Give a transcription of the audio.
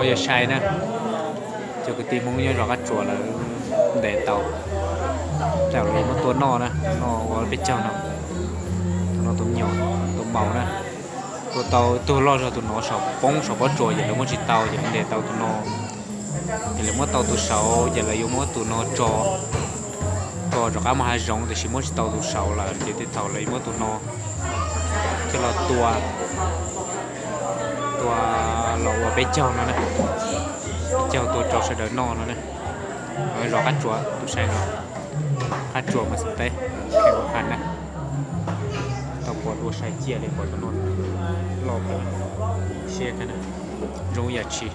Yog sai na, cov kwv tij Hmoob nyob zos Qab Tsuas lawv ntes tau, lawv muab tua noj na, noj ua peb caug no, tus no tus me nyuam, tus maum na. Tua tau tug loj zog tus no saum poob saum pob tsuas ces lawv muab tsis tau ces lawv ntes tau tus no, ces lawv muab tau tus saud ces lawv yuav muab tus no tso, tso rov qab mus hav zoov tiam sis muab tsis tau tus saud lawm ces tej thaum lawv yuav muab tus no coj los tua, tua los ua peb caug no na, peb caug tua rau sawv daws noj no na. Zos Qab Tsuas tus sai no, Qab Tsuas mas xav teb, kheej ua qha na. Tau pom dua sai ciaj li pom tus no loj kawg, siab kawg na, zoo yam tshis.